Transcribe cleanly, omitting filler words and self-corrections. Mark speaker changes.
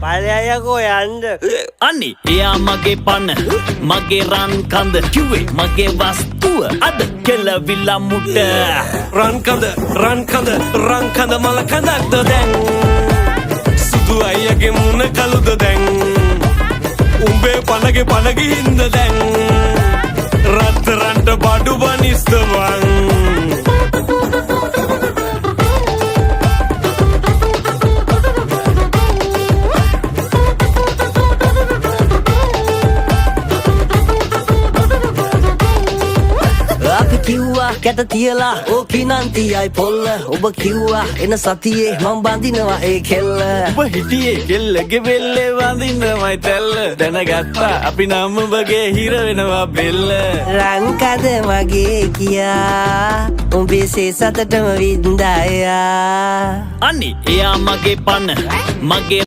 Speaker 1: ඵලයයකෝ යන්න.
Speaker 2: අනේ එයා මගේ පණ, මගේ රන් කඳ කිව්වේ මගේ වස්තුව අද කෙලවිලා මුට.
Speaker 3: රන් කඳ, රන් කඳ, රන් කඳ මල කඳක්ද දැන්? සුදු අයියගේ මුණ කළුද දැන්? උඹේ පණගේ පණ ගිහින්ද දැන්? රත්තරන්ට බඩු බනිස්ද බං?
Speaker 1: අපි කිව්වා කැට තියලා ඕකි නම් තියයි පොල්ල. ඔබ කිව්වා එන සතියේ මං බඳිනවා ඒ කෙල්ල.
Speaker 2: ඔබ හිටියේ කෙල්ලගේ බෙල්ලේ වඳින්නමයි තැල්ල. දැනගත්තා අපි නම් උඹගේ හිර වෙනවා බෙල්ල.
Speaker 1: රන් කඳ මගේ කියා උඹේ සේ සතටම වින්දායා.
Speaker 2: අනේ එයා මගේ පණ, මගේ